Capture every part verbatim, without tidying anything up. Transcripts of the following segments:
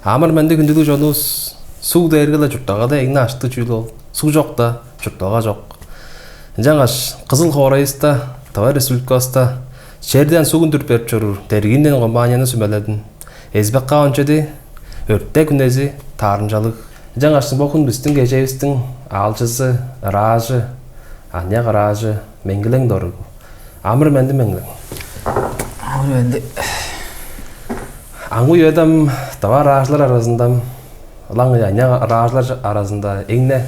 Амыр-менди, хүндүлүг чонувус. Суг дээрге-ле чуртталгада эң-не ажыктыг чүүл ол. Суг чокта, чуртталга чок. Ынчангаш Кызыл хоорайывыста, Тыва Республикавыста черден суг үндүрүп берип чоруур Дергинден компанияны сүмеледим. Эзбек-каа он чеди, өртек-хүнези, таарымчалыг. Ынчангаш бо хүн бистиң кежээвистиң аалчызы, ыраажы, аныяк ыраажы Меңгилең Доругу. Амыр-менди, Меңгилең. Амыр-менди. Амгы үеде ам тыва ыраажылар аразында, ылаңгыя аныяк ыраажылар аразында эң-не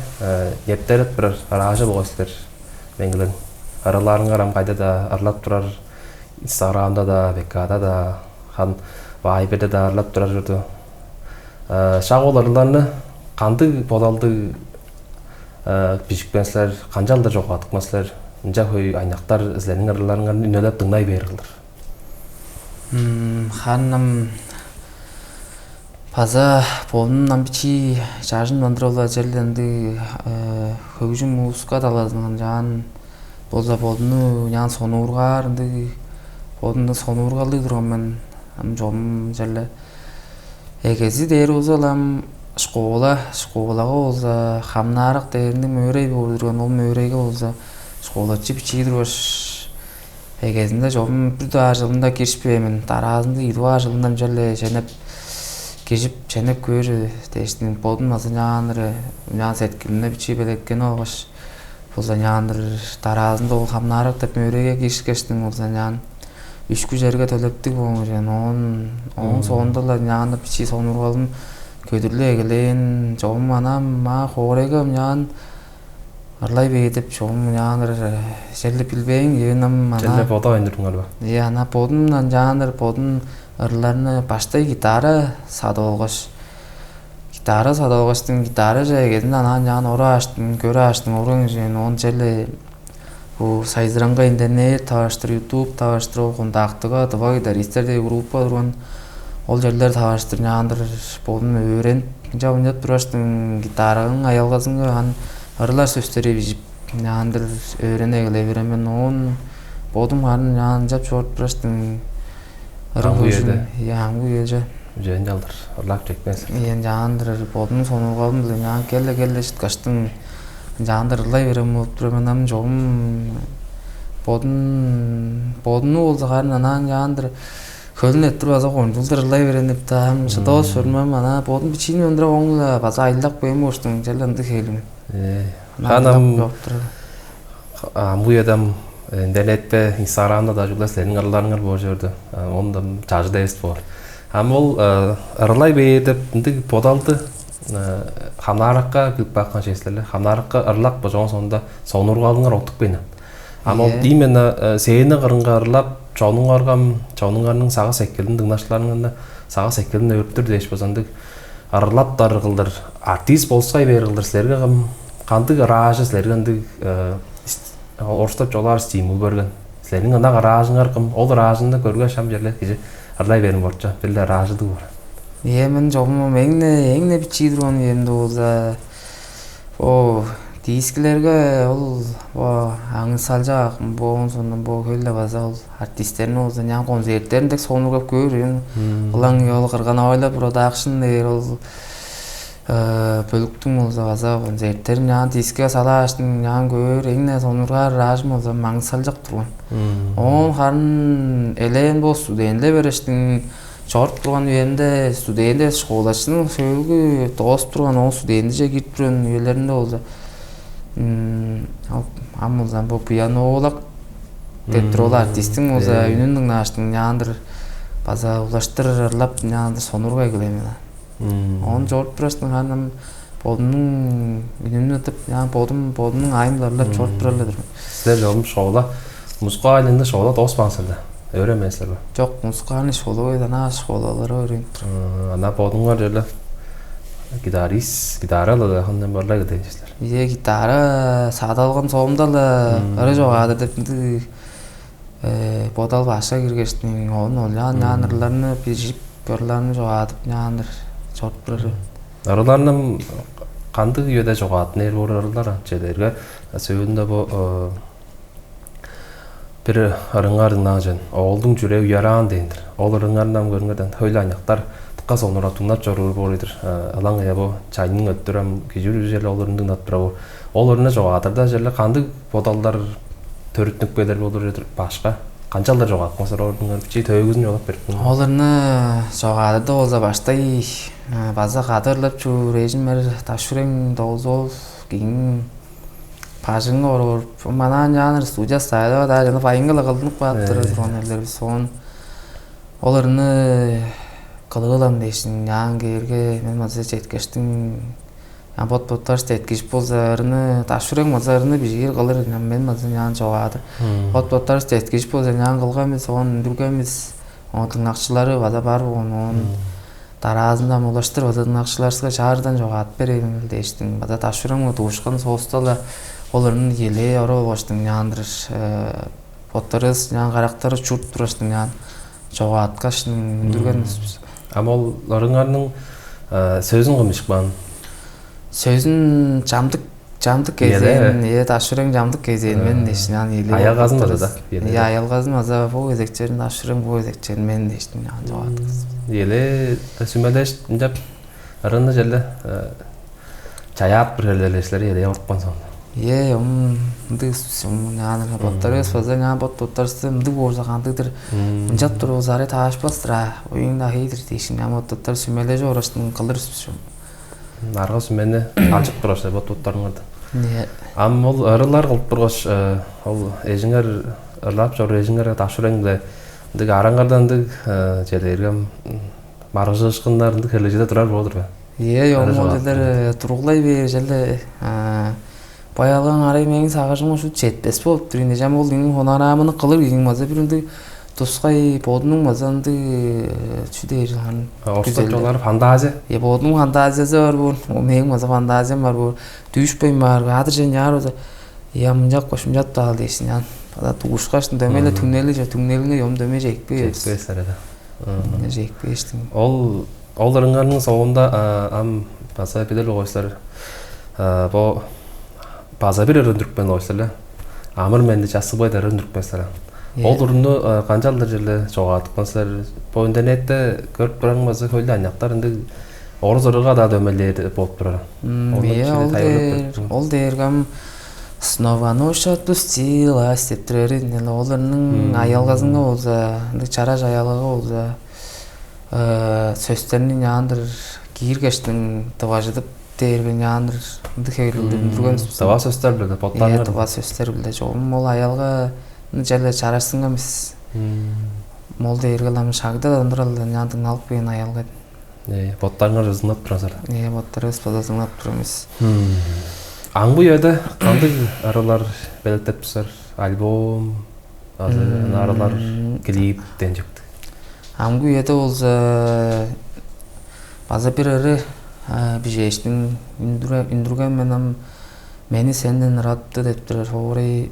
нептереп турар ыраажы болгай силер, Меңгилең. Ырыларыңар ам кайда-даа ырлап турар, Инстаграмда-даа, ВК-да-даа, хан Вайберде-даа ырлап турар чорду. Шак ол ырыларны кандыг бодалдыг бижипкен силер, канчалдыр чогаадыпкан силер? Ынча хөй аныяктар силерниң ырыларыңарны үнелеп дыңнай бээр кылдыр. М, ханным база бодумдан бичии чажындан тура-ла черле ындыг, э, хөгжүм, музыка талазындан чаан болза бодумну чаан сонуургаар, ындыг бодумну сонуургалдыг турган мен. Ам чогум черле эгези дээр болза-ла ам школа, школага болза хамнаарак дээринде мөөрей боор турган, ол мөөрейге болза школачы бичии тургаш, эгезинде чогум бир дугаар чылында киришпээн мен, дараазында ийи дугаар чылында ынчалдыр ченеп, кижип, ченеп көөр дээштиң, бодум база ынчаандыр, ынчаан сеткилимде бичии белеткенип алгаш, болза ынчаандыр дараазында ол хамнаарак деп мөөрейге киришкештиң, болза ынчаан үшкү черге төлептиг болган кижи мен. Оон, оон соонда-ла ынчаандыр бичии сонуургалым көдүрлүп эгелээн, чогум анаа маа хоорайга ынчаан ырлай бээр деп чогум ынчаандыр черле билбээн, ээн ам ана. Черле бодавайн турдуңар бе? Э, ана бодумдан ынчаандыр бодум ырларны баштай гитара садып алгаш, гитара садып алгаштың, гитараже эгезинде анаа ынчаан орааштың, көрааштың, орган кижи мен. Оон черле бо сайзыраңгай интернет таварыштыр, YouTube таварыштыр, ол Контактыга «Тыва гитаристер» деп группа турган. Ол черлер таварыштыр ынчаандыр бодум өөренип, ынчап ынчап тургаштың, гитараның аялгазынга ан ырлар сөстери бижип, ынчаандыр өөренип эгелей берген мен. Оон бодум харын ынчаан ынчап чоруп тургаштың, ырым хөжүм. Амгы үеде. Ийе, амгы үеже. Үжен чалдыр ырлап чекпес. Ийе, ынчаандыр бодум сонуургалым-биле ынчаан келе-келе чыткаштың, ынчаандыр ырлай берген болуп турар мен. Ам чогум бодум, бодумну болза харын анаа ынчаандыр хөлүн эрттир база кончулдур ырлай берген деп-даа ам шыдавас чорумам. Анаа бодум бичиимден тура оң-ла база айылдап кээн болуштуң, черле ындыг хевирлиг мен. Э, анаа ам айылдап кээп турар. Амгы үеде ам интернетте, Инстаграмда-даа чүгле силерниң ырларыңар боор чорду. Оон-даа чажыт эвес боор. Ам ол ырлай бээр деп ындыг бодалды хамнааракка кирип каапкан чүве силер-ле. Хамнааракка ырлап, бо чогум соонда сонуургалыңар оттуп кээни. Ам ол именно сцена кырынга ырлап, чонуңарга ам, чонуңарның сагыш-сеткилин, дыңнакчыларыңарның сагыш-сеткилин өөрүптүр дээш база ындыг ырлаптар кылдыр, артист болуксай бээр кылдыр силерге кым, кандыг ыраажы силерге ындыг, э, ст-, орустап чугаалаар, стимул берген? Силерниң ынак ыраажыңар кым? Ол ыраажыңны көргеш, ам черле кижи ырлай берген болчу. Бир-ле ыраажы-дыр боор. Ийе, мен чогум эң-не, эң-не бичии турган үемде болза, бо дискилерге ол бо аңгы салчак акым, бо оон соонда бо хөй-ле база ол артисттерни болза ынчаан концерттерин дег сонуургап көөр. Ылаңгыя ол «Кырган-авайлар продакшн» дээр ол бөлүктүң болза база концерттерин ынчаан дискиге салааштың ынчаан көөр, эң-не сонуургаар ыраажым болза «Аңгы салчак» турган. Оон харын элээн бо студентилеп бээриштиң, чоруп турган үемде студент эвес, школачының сөөлгү доозуп турган, оон студентиже кирип турган үелеримде болза, м, ам болза бо «Буян-оолак» деп туруп, ол артистиң болза үнүн дыңнааштың, ынчаандыр база улаштыр ырлап, ынчаандыр сонуургай эгелээн мен. Оон чоруп тургаштың, харын ам бодумнуң үнүмнү тып, ынчаан бодум, бодумнуң аайым-биле ырлап чоруп турар-ла-дыр мен. Силер чогум школа, музыкальный школа дооспаан силер да? Өөренмээн силер бе? Чок, музыкальный школа бойда, анаа школаларга өөренип тур. Анаа бодуңар черле гитарист, гитара-ла да хандан барлай кыдыын силер. Ийе, гитара садып алган соомда-ла ыры чогаадыр деп ындыг бодал башка киргештиң, оон ол ынчаан ырларны бижип, ырларны чогаадып, ынчаандыр чоруп турар. Ырларны кандыг үеде чогаадып бээр боор, ырлар чедерге сөөлүнде бо бир ырыңар дыңнаан чүве, «Оолдуң чүрээ уяраан» дээн-дир. Ол ырыңарны ам көрүңерден, хөй-ле аныяктар Кас онура дыңнап чоруур боор-дур. Ылаңгыя бо чайның өттүр ам кижи үрүжү черле ол ырын дыңнап турар боор. Ол ырны чогаадырда черле кандыг бодалдар төрүттүнүп келир болур-дур башка? Канчалдыр чогааткан силер ол ырыңар? Бичии төөгүзүн чугаалап берип тур. Ол ырны чогаадырда болза баштай база кады ырлап чуур эжим эр Даш-Сүрең Доозу-оол кижиниң бажыңы оруп, манаан чааныр студия стайлап-даа чаны байыңгыла кылдынып кааптыр турган эрлер бис. Оон ол ырны кылыылам дээшин, няан кээрге мен база четкештиң, я бот-боттарыс деткижип болза ырны, Даш-Сүрең база ырны бижиир кылыр, я мен база няан чогаадыр. Бот-боттарыс деткижип болза няан кылган бис, оон үндүрген бис. Оон дыңнакчылары база бар болган, оон дараазында ам улаштыр база дыңнакчыларывыска чаардан чогаадып берейин дээштиң. База Даш-Сүрең-биле дуушкан соовуста-ла ол ырны элээ оруп алгаштың, няандыр боттарывыс, няан карактарывыс чуруп тургаштың, няан чогааткаштың үндүрген бис. Ам ол ырыңарның сөзүн кым бижип каан? Сөзүн чамдык, чамдык кезээн, э, Даш-Сүрең чамдык кезээн мен дээшин, аны элеп. Аялгазын база да, э, аялгазын база бо кезек черин, Даш-Сүрең бо кезек черин мен дээшин, аны чогааткан бис. Эле сүмелеш ынчап ырыны черле чаяап бир херлелешлери эле орупкан соң. Е, ым, ындыг ус, ым, няаныр боттарывыс база, няан бот-боттарывысты ындыг болза кандыг-дыр. Ынчап туруп болза арай таашпас-тыр аа. Оюң-даа хей-дир дээшин, няан бот-боттар сүмележип оргаштың кылыр бис чүве. Арга-сүмени ачып турар силер бот-боттарыңардан. Ам ол ырылар кылып тургаш, ол эжиңер, ырлап чоруур эжиңер Даш-Сүрең-биле ындыг араңарда ындыг чедээргем маргыжыышкыннар ындыг херлекчеде турар болур бе? Ийе, ам ол черлер тургулай бээр черле баялган арай мээң сагыжымга шуут четпес болуп тур ийин. Ынчан ол ийин хонараамыны кылыр ийин база бир ындыг тускай бодунуң база ындыг чүү дээр ан орустап чугаалаар фантазия. Е, бодунуң фантазиязы бар боор. Мээң база фантазиям бар боор. Дүүшпейн баар, кадыр чен яар база. Я мынчап кой, шымчап-даа ал дээшин, ан база дуушкаштың дөмей-ле түңнели чок, түңнелинге ём дөмей чекпес. Чекпес арада. Дөмей чекпештиң. Ол ол ырыңарның соонда ам база билир болгай силер, бо база бир ырын дүрүпкен болгай силер. Амыр-менди чассыгбай деп ырын дүрүпкен силер. Ол ырынны канчалдыр черле чогааткан силер? Бо интернетте көрүп турарың база хөйле аныяктар ындыг орус ырыга-даа дөмейлээр болуп турар. М, Ону Ийе, чүге ол тайылбырлап дээр, берип тур? Ол дээрге ам «Снова ночь отпустилась» деп турар ийин. Оларның аялгазынга болза, ындыг чараш аялгага болза, сөстерни няандыр кииргештиң дыважыдып дээрге няандыр ындыг хевирлиг үндүрген бис. Дыва сөстер биле Ийе, боттарыңар. Дыва сөстер биле чогум ол аялга ынчалдыр чарашсынган бис. Мол дээрге ам шагда ындыралды няандыр налып кээн аялга. Э, боттарыңар ызыңнап турасызар. Э, боттарывыс база ызыңнап турар бис. Аңгы үеде кандыг ырылар белеткеп турар? Альбом азы ынаарылар, клип дээн чектиг. Аңгы үеде болза база бир ыры бижээштиң үндүрген мен ам «Мени сенден ырадыпты» деп турар хоорай,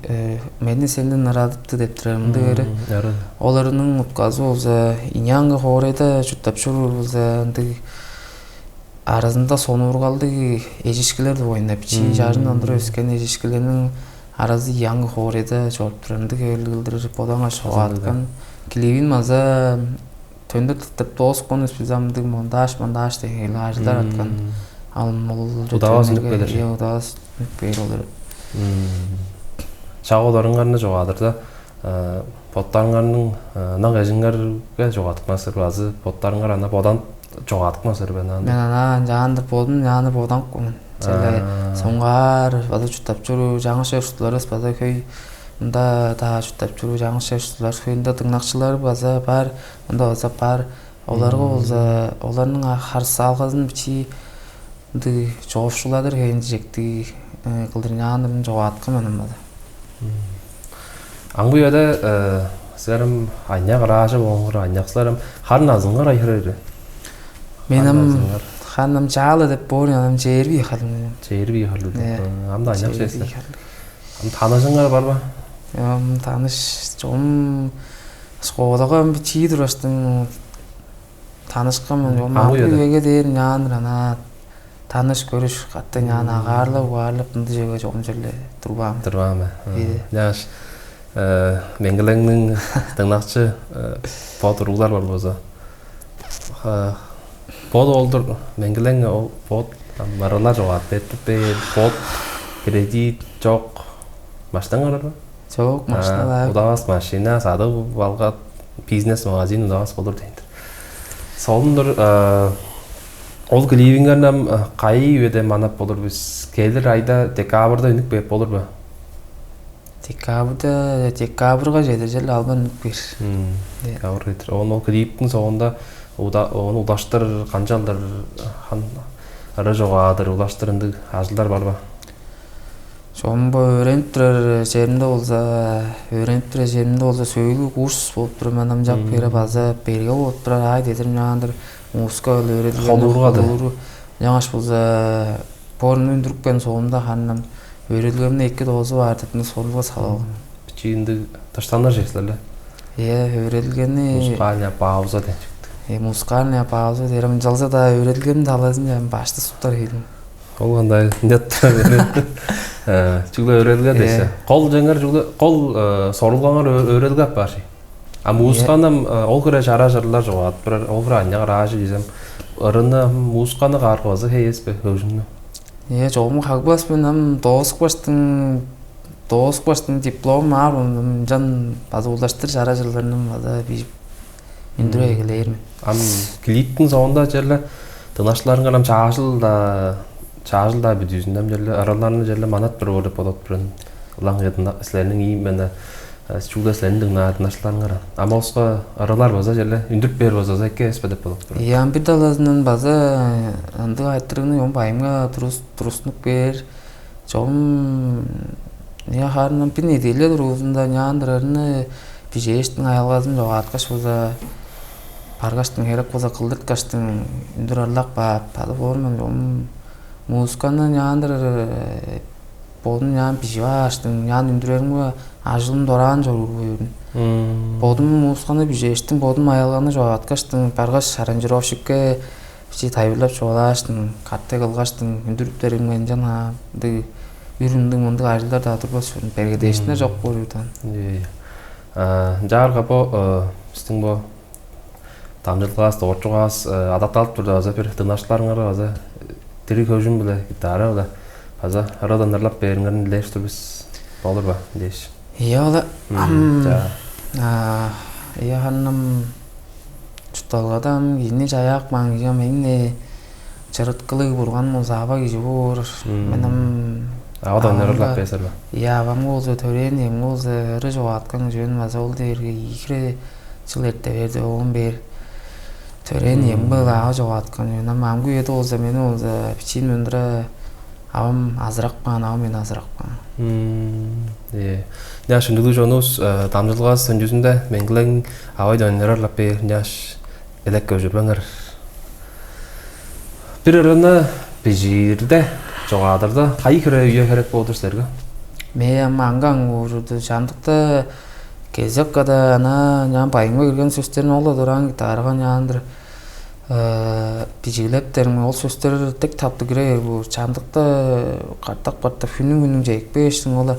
«Мени сенден ырадыпты» деп турар ындыг ыры. Ыры. Ол ырының утказы болза, ийи аңгы хоорайда чурттап чоруур болза, ындыг аразында сонуургалдыг эжишкилер деп оюнда бичии чажындан тура өскен эжишкилерниң аразы ийи аңгы хоорайда чоруп турар ындыг эвелиг кылдыр бодаңар чогааткан. Клибин база төнде тыптып дооскон бис, ам ындыг монтаж, монтаж деген ажылдар арткан. Ал мол Удавас үнүп келир. Е, удавас үнүп бээр болур. Шак оларыңарны чугаадырда, боттарыңарның ынак эжиңерге чугаадыкпаңар азы боттарыңар ана бодан чугаадыкпаңар бе ана? Мен ана ынчаандыр бодум ынчаандыр боданып калган. Черле соңгаар база чурттап чоруур чаңгыс чер устуларывыс база хөй, мында-даа чурттап чоруур чаңгыс чер устулар хөй, мында дыңнакчылары база бар, мында база бар. Оларга болза, оларның харысаалгазын бичии ындыг чоокшуладыр хевин дижектиг кылдыр ынчаандыр чугаадыккан мен ам база. Аңгы үеде силерим аныяк ыраажы болгоңар, аныяк силерим харын азыңар айхырыр. Мен ам харын азыңар. Харын ам чаалы деп боор, ам чээрби харлыг мен. Чээрби харлыг. Э, Ам да аныяк чээрби силер. Харлыг. Ам таныжыңар бар ба? Ам таныш чогум школага ам бичии тургаштың танышкан мен. Ам Аңгы үеде. Үеге дээр ынчаандыр ана таныш көрүш катты ынчаан агаарлап угаарлап ындыг чүвеге чогум черле турбаан. Турбаан бе? Ийе. Яаш, меңгилеңниң дыңнакчы бо туруглар бар болза, Бот ол-дур, меңгилең ол бот, ам ырыла чугаат, бертиппе, бот, кредит чок, маштаң ырар ба? Чок, машина А, баар. Удавас машина, садыг балгат, бизнес магазин удавас болур дейт. Солун-дур, а, ол клибиңерни ам, а, кайы үеде манап болур бис? Келир айда, декабрьда үнүп кээп болур ба? Декабрьда, декабрьга чедир чел албан үнүп кээр. Мм, Де. Декабрь чедир. Оон ол клиптиң соонда уда, ону удаштыр, канчалдыр, хан ыры чугаадыр, удаштыр ындыг ажылдар бар ба? Чогум бо өөренип турар черимде болза, өөренип турар черимде болза, сөөлгү курс болуп турар, мен ынчап Мм. Бере база берге болуп турар, ай дедир мынчаандыр музыка өөредилген Холуурга да. Холууру. Ынчангаш болза, бо ырны үндүрүпкен соомда ханнам өөредилгемни эки доозу баар деп мына сонуга салып алган. Бичиинди дыштаныр чеслер-ле. Э, өөредилгени Музыкальная пауза деп чыкты. Э, музыкальная пауза дээрим ынчалза-даа өөредилгемни талазын башты суптар хейлим. Ол кандай нет. Э, чүгле өөредилге Э. Десе. Кол жаңар чүгле кол э, сорулгаңар ө- өөредилге ап баар ши. А музыканы ам, э, ол кыра чара чырлар чугаат, бир ол кыра анча кыраажы дизем, ырыны ам музыканы кааргы база хей эспе, хөгжүмнү. Э, чогум хагбас мен ам доосук баштың доосук баштың диплом аар ынчан база улаштыр чара чырларным база бижип үндүрө эгелээр мен. Ам клиптиң соонда черле дынашларыңар ам чаажыл-даа чаажыл-даа бүдүүзүнден черле ырыларны черле манат бир деп бодот бирен ылаң силерниң ийи мени чүгле силерни дыңнаар дынашларыңар. Ам оска ырылар база черле үндүрүп бээр база эки эспе деп бодот бирен. Ян бир талазынан база ындыг айтырыгны он байымга турус туруснуп бээр. Чогум я хаарындан бир неделя туруузунда няандырарны бижээштиң аялгазын чогааткаш болза баргаштың херек болза кылдырткаштың үндүр ырлап каап база боор мен чогум музыканы няандыр бодум няан бижип ааштың няан үндүреримге ажылым дораан чоруур буюрун. Бодум музыканы бижээштиң бодум аялганы чогааткаштың баргаш аранжировщикке бичи тайылбырлап чугаалааштың катты кылгаштың үндүрүптеримге ынчан ындыг үр ындыг мындыг ажылдар-даа турбас чорун бергедээшине чок боор чурдан. Ынчаарга бо биздиң бо дамчылгаас доорчугаас адакталып турда база бир дынашларыңар база дириг хөгжүм биле гитара биле база ырадан ырлап бээриңерин дилээш тур бис болур ба дээш. Ийе ола ам ийе ханным чуртталгада ам кижини чаяак маан кижи ам эң чырыткылыг бурган болза аба кижи боор. Мен ам Ава да өнер ырлап бээсер бе? Ийе авам болза төрээн эм болза ыры чогааткан кижи мен база ол дээрге ийи хире чыл эрте берди оон бээр төрээн эм быыл аава чогааткан кижи мен ам амгы үеде болза мени болза бичиин мен тура авам азырап каан авам мени азырап каан. Мм, э. Няш үндүлүг чонувус дамчылгаас өнчүзүндө меңгилең авай дөннер ырлап бээр няш элек көжүрбеңер. Бир ырыны бижиирде, чогаадырда кайы хире үе херек болур силерге? Мээ ам аңга-аңгы уужурду чамдыкта кезек када ана няан байыңга кирген сөстерин ол-ла дораан гитарага няандыр бижиглептериң ол сөстер дег таптыг кире бээр боор. Чамдыкта картап-картап хүннүң-хүннүң чегип бээштиң ол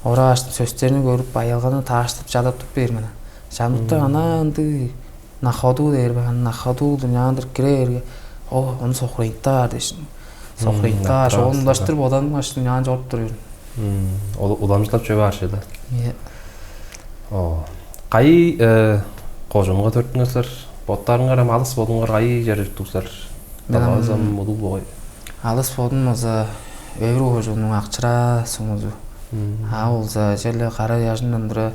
орааштың сөстерин көрүп аялганы тааштып чадап туруп бээр мен. Чамдыкта ана ындыг на ходу дээр бе, на ходу дуньяандыр кире бээрге, о, ону сохрайынтаар дээшин. Сохрайынтаар, шоон улаштыр боданмаштың няан чоруп тур. Ол уламчылап чөп аарчы да. Иә. О. Кайы кожунга төрттүңер силер? Боттарыңар эми алыс бодуңар кайы чер тур силер? Мен Давазам улуг богой. Алыс бодум болза өвүр кожунуң акчыраа сумузу. А болза черле кара яжындан тура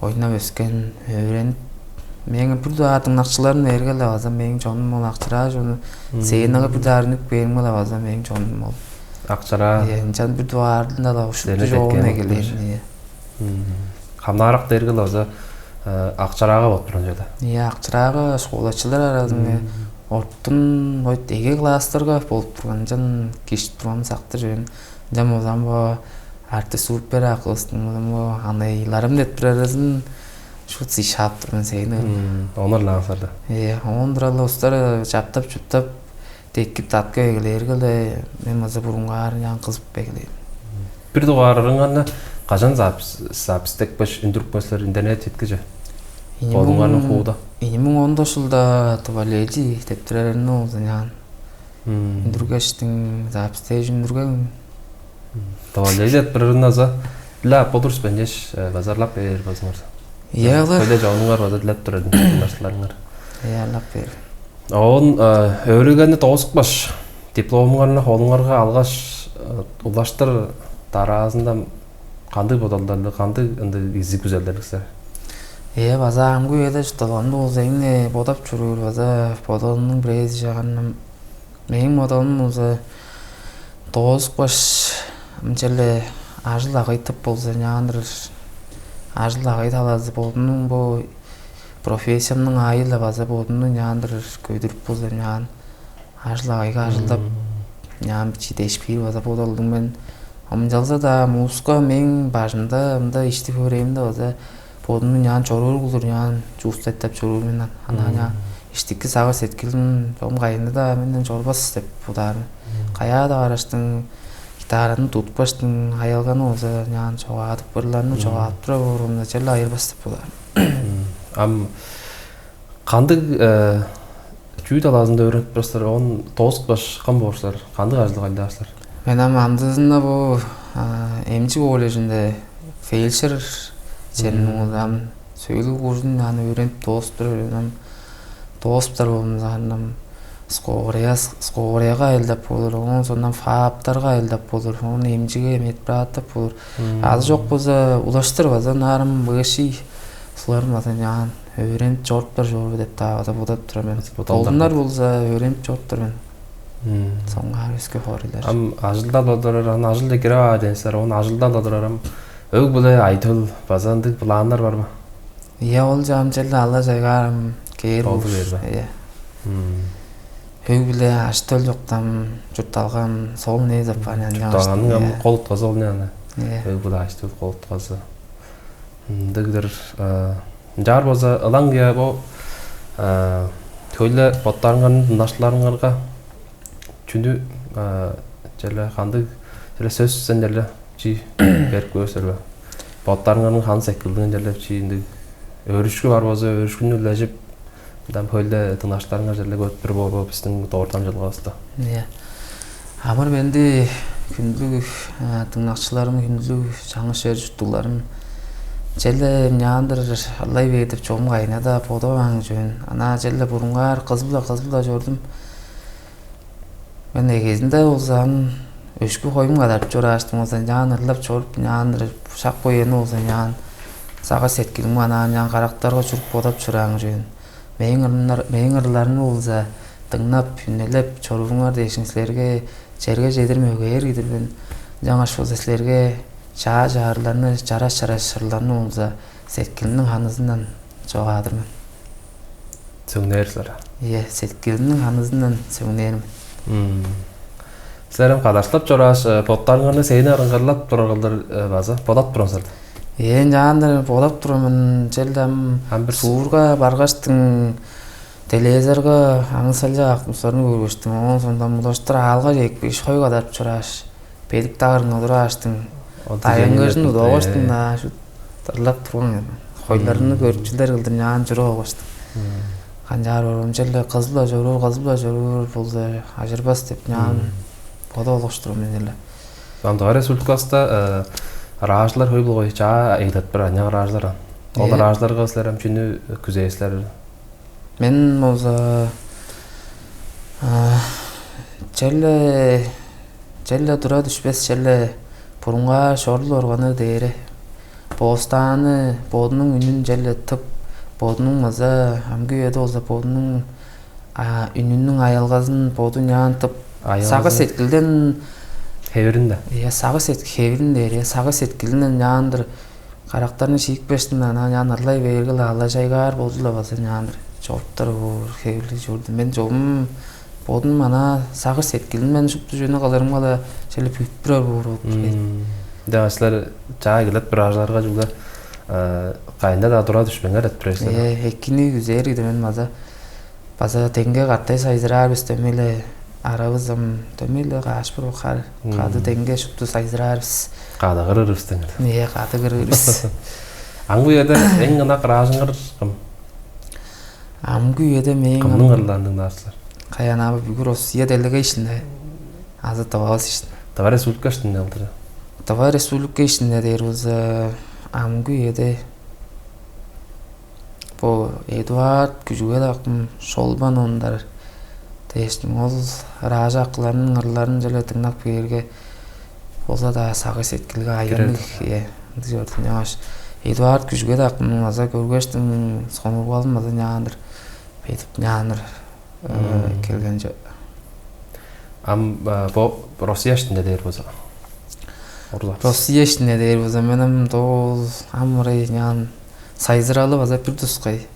ойнап өскен, өөренип мээң бир даа дыңнакчыларым эргел база мээң чонум ол акчыраа чону сценага бир даа үнүп кээримге база мээң чонум ол. Акчыраа. Ынчан бир даа ардында да ушту жоон эгелээн. Хамнаарак дээрге база акчыраага болуп турган чүве да. Иә, акчыраага школачылар аразында ортун ойт эге класстарга болуп турган ынчан киштип турган сактыр чүвен. Ынчан болзам бо арты супер акылыстың болзам бо анайларым деп турарызын шут сый шаап турган сейни. Онор лаңсарда. Э, он туралла устар чаптап чуптап декип татка эгелээргелде мен база бурунгаар ян кызып эгелээн. Бир дугаарырыңарны кажан запись запись текпеш үндүрүп койсулар интернет четкиже. Бодуңарның хууда. ийи муң он тос чылда тывалежи деп турарны болза няан. Үндүргештиң, запстежи үндүрген. Тывалежи деп турарны аза ла подурс бенеш базарлап бээр базыңар. Яла. Төле жоңуңар база дилеп турар дыңнашыларыңар. Яалап бээр. Оон өөрүгени доозупкаш, дипломуңарны холуңарга алгаш, улаштыр дараазында кандыг бодалдарлыг, кандыг ындыг изиг күзелдерлиг силер? Ээ, база амгы үеде чуртталганда болза эң-не бодап чоруур база бодалымның бирээзи чаганым. Мээң бодалым болза доозупкаш, ынчале ажыл агайтып болза няандыр, ажыл агай талазы бодумнуң бо профессиямның аайы-ла база бодумну няандыр көдүрүп болза няан ажыл-агайга ажылдап, няан бичии дешпиир база бодалдыг мен. Ынчалза-даа музыка мээң бажымда, мында ишти-хөөрээмде база бодумну няан чоруур кылдыр, няан чувствовать деп чоруур мен. Ана няан иштики сагыш сеткилим чогум кайында-даа менден чорбас деп бодаар мен. Каяа-даа караштың, гитараны тутпаштың, аялганы болза няан чогаадып, ырларны чогаадып тура боорумда черле айырбас деп бодаар мен. Ам кандыг чүү талаазында өөренип турар силер, оон доозупкаш кым боор силер, кандыг ажылдыг айлаар силер? Мен ам амдыызында бу эмчи колледжинде фельдшер черин ол ам сөөлүг курсун аны өөренип доозуп турар мен. Ам доозуптар болумза ам скорая, скораяга айылдап болур, оон соондан фаптарга айылдап болур, оон эмчиге медбратап болур. Азы чок болза улаштыр база наарым быышый суларым база няан өөренип чоруптар чоруур деп-даа база бодап турар мен. Бодалдар. Болдунар болза өөренип чоруптар мен. Соңгаар өске хоорайлар. Ам ажылдап одурар, аны ажылче кире баар дээсер, ону ажылдап одурар ам өг-бүле, ай-төл база ындыг планнар бар бе? Ийе, ол чаам черле ала чайгаарым кээр. Болду боор бе? Ийе. Өг-бүле, аш-төл чоктам, чуртталгам сол не деп бар. Чуртталганың ам кол утказы ол не аны. Ийе. Өг-бүле, аш-төл кол утказы. Ындыгдыр. Ынчаар болза, ылаңгыя бо хөйле боттарыңарның дыңнакчыларыңарга чүнү, черле кандыг, черле сөс сен черле чи берип көөр силер бе? Боттарыңарның ханы сеткилдиң черле чи ындыг өөрүшкү бар болза, өөрүшкүнү үлежип, мындан хөйле дыңнакчыларыңар черле көрүп тур боор бо биздиң дорт дамчыдылгавыста. Ийе. Амыр-менди, хүндүлүг дыңнакчыларым, хүндүлүг чаңгыс чер чурттугларым. Черле няандыр ылай бээр деп чогум кайна-даа бодаваан чүвен. Ана черле бурунгаар кызып-ла, кызып-ла чордум. Мен эгезинде болза ам өшкү хоюм кадарып чорааштың болза, няан ырлап чоруп, няандыр шак бояны болза, няан сагыш сеткилим анаа няан карактарга чуруп бодап чораан чүвен. Мээң ырларны болза дыңнап, үнелеп чорууруңар дээшин силерге черге чедир мөгээр кидир мен. Ынчангаш болза силерге чаа чаарларны, чараш чараш ырларны болза сеткилимниң ханызындан чогаадыр мен. Сөңнээр силер. Ийе, сеткилимниң ханызындан сөңнээр мен. Силер ам кадарыштап чорааш, боттарыңарны сени арыңгырлап турар кылдыр база бодап турар силер. Ээ, ынчаандыр бодап турар мен, чел ам ам бир суурга баргаштың, телевизорга аңысалча актымсарны көргөштүң, оон соонда мудаштыр аалга чекпеш, хой кадарып чорааш, бедик дагырынга турааштың, дайынгыжын удаваштың-даа шут ырлап турган. Хойларны көрүкчүлер кылдыр няан чуруп алгаштың. Канчаар орум черле кызыл-ла чоруур, кызыл-ла чоруур болза ажырбас деп няан бодап алгаштыр мен эле. Андыгар республикаста ражылар хөй болгой, чаа ыйлатпыр аныяк ражылар ан. Ол ражыларга силер ам чүнү күзээр силер? Мен болза черле черле тура дүшпес, черле бурунга шорул органы дээре. Бостааны бодунуң үнүн черле тып, бодунуң база амгы үеде болза бодунуң үнүнүң аялгазын боду няан тып, сагы сеткилден хевирин да. Иә, сагы сет хевирин дээре, сагы сеткилинден няандыр карактарны шиикпештин, ана няан ырлай бээрге-ла алла чайгаар болду-ла база няандыр чоруптар боор хевирлиг чорду. Мен чогум бодум ана сагыш сеткилим мен шупту чүнү кылырымга-ла черле бүп турар боор болуп турган. Да силер чаа келет бир ажыларга чүгле кайында-даа тура дүшпеңер деп тур силер. Э, экини күзээр киде мен база база деңге катай сайзыраар бис дөмей-ле, арабыз ам дөмей-ле кааш бир бокаар. Кады деңге шупту сайзыраар бис. Кады кырыр бис деңер. Ие, кады кырыр бис. Аңгы үеде эң ынак ыраажыңар кым? Амгы үеде мээң Кымның ам ырлаанын дыңнаар силер? Каян ам бүгү Россия делегейшинде азы Тывавыс ишинде. Тыва Республика иштинде кылдыр. Тыва Республика иштинде дээр болза, амгы үеде бо Эдуард Күжүгет акым, Шолбан Ондар дээштиң, ол ыраажы акыларның ырларын черле дыңнап кээрге, болза-даа сагыш сеткилге аянныг. Кирер. Э, ындыг чордум. Ынчангаш Эдуард Күжүгет акымны база көргештиң, сонуургалым база няандыр бедип, няандыр э, Мм. келген чо- Ам а, бо Россия иштинде дээр болза. Урлар. Россия иштинде дээр болза, мен ам дол ам ырай няан сайзыралы база бир тускай.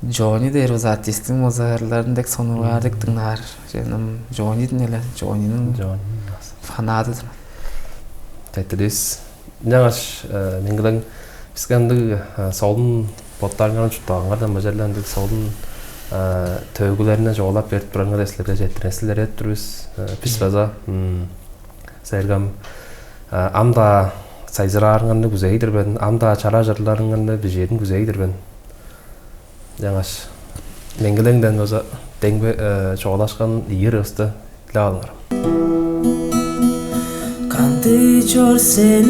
Джонни дээр болза, артистиң болза ырларын дег сонуургаадыг дыңнаар. Ченим Джоннидин эле, Джонниниң Джонни. Фанаты турар. Тетирис. Ынчангаш э, меңгилең биске ындыг э, солун боттарыңарны чурттаганыңардан бажарлы ындыг солун э, төөгүлерни чугаалап берип турарыңар силерге четтиресилер эт тур бис. Э, бис база м, силерге ам э, ам-даа сайзыраарыңарны күзей-дир мен, ам-даа чараш ырларыңарны бижиирин күзей-дир мен. Ынчангаш меңгилеңден база деңбе э, чугаалашкан ийи ырывысты дилеп алыңар. Кандыг чор сен,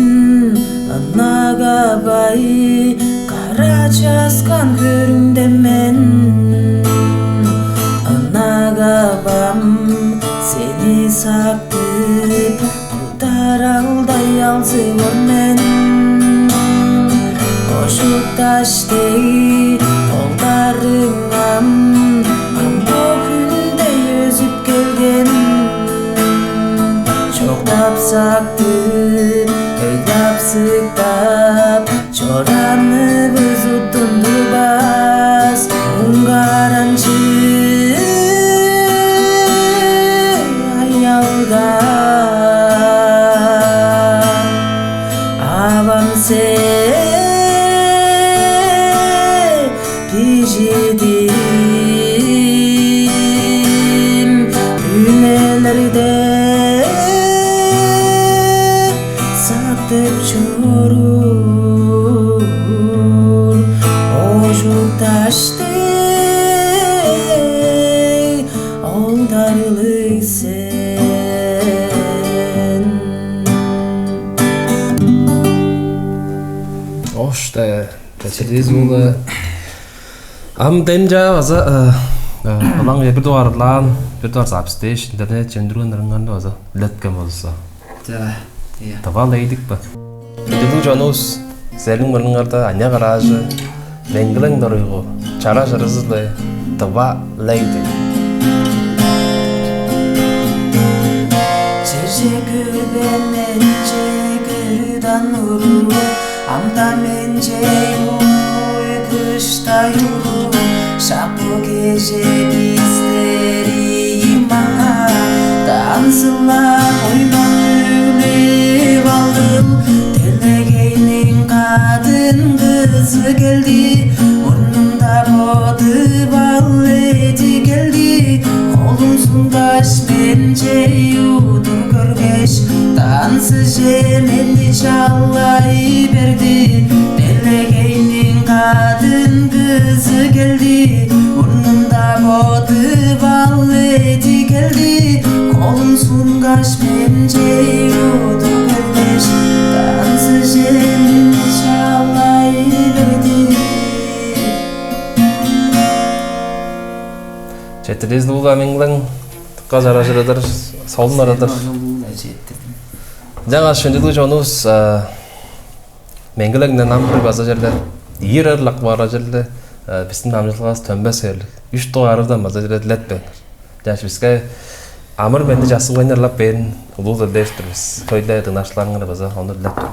ынак авай, кара часкан көрүңде мен. Ынак авам, сени сактып, кударалдай алзы-бор мен. Ошукташ дег олдарыңам, ам бо хүндей өзүп келген. Чоктап сактып, өй-дапсыктап, чораанывыс уттундурбас. Уңгаранчы аялга авам сен бижидим үнелерде сактып чоруур ожукташ дег олдарлыг сен. Ош да, Чечилис улу. Ам дем чаа база ылаң бир дугаарылаан, бир дугаар запись дээш, интернет чемдирген ырыңарны база илеткен болза. За, ия. Тывал эйдик бе? Билдиг чонувус, силерниң мурнуңарда аныяк ыраажы, меңгилең доруйгу, чара чырызы-биле Тыва лейди. Черже көрбээн менче көрүдан уруу, амда менче уй кыштай уруу, шак бо кежээ бистер ийи маңаа танцылап, ойнап, үүлеп алдым. Делегейниң кадын кызы келди, мурнунда бодуп ал эди келди. Холун сунгаш, менчей удур көргеш, танцыже мени чалай берди. Делегейниң кадын кызы келди, мурнунда бодуп ал эди келди. Холун сунгаш, менчей удур көргеш, танцыже мени чалай берди. Четтирдивис, улуг амыйлаң, дыка чара чырыдыр, солун ырадыр. Ынчангаш, хүндүлүг чонувус, меңгилеңден ам бир база черле, ийи ырлак бара черле, бистиң дамчыдылгавыс төнмес хевирлиг. Үш дугаарындан база черле дилеп бериңер. Чаш биске амыр-менди часкыглайнар ырлап бээрин улуу-биле дилеп тур бис. Хөй-ле дыңнакчыларыңар база ону дилеп тур.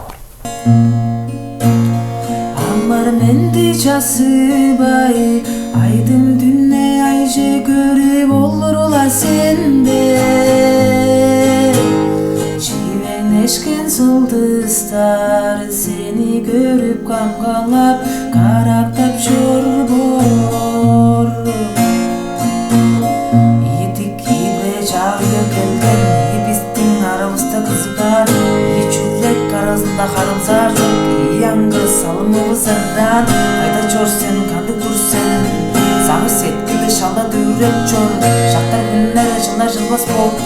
Амыр-менди часкыглай, айдың дүне айже көрүп олур-ла сен бе? Чивең эшкен сылдыстар сени көрүп камгалап, карактап чор боор. Идик киип-ле чагыг келген, ийи бистиң аравыста кызыгаар, ийи чүглек аразында харылзаар чок, ийи аңгы салымывыс ыраан. Кайда чор сен, кандыг тур сен? Сеткили шала дүвреп чор, шактар хүннер жылар жылбас болду.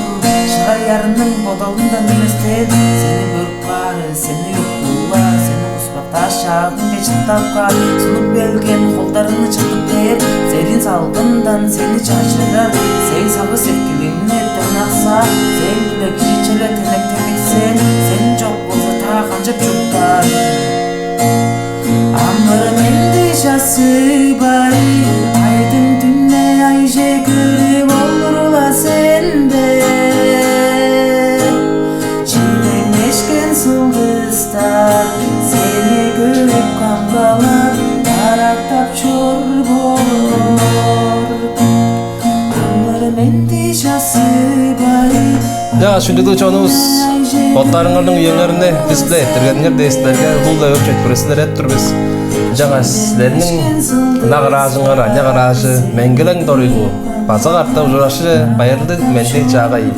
Шырай ярының бодалындан эместер, сени көрүп каары, сени уктуулар, сени куспактаар шаагынче чыттап каар, сунуп келген холдарыңны чыттып бээр, серин салгындан сени чажырар, сен сагыш сеткилиңни дыңнакса, сен биле кижи челе тенек-тенек сен, сен чок болза, та канчап чурттаар? Амыр-менди чассыгбай, айдың дүне айже көрүп олурула сенде. Чилеңнешкен сылдыстар сени көрүп камгалап, карактап чор боор. Амыр-менди чассыгбай. Ынчангаш, хүндүлүг чонувус, боттарыңарның үеңерни бис-биле эрттиргениңер дээш, силерге улуу-биле өг четпирис илереп тур бис. Ынчангаш силерниң ынак ыраажыңар, аныяк ыраажы Меңгилең Доруйлу база катап ужурашкыже, байырлыг, менди-чаагай.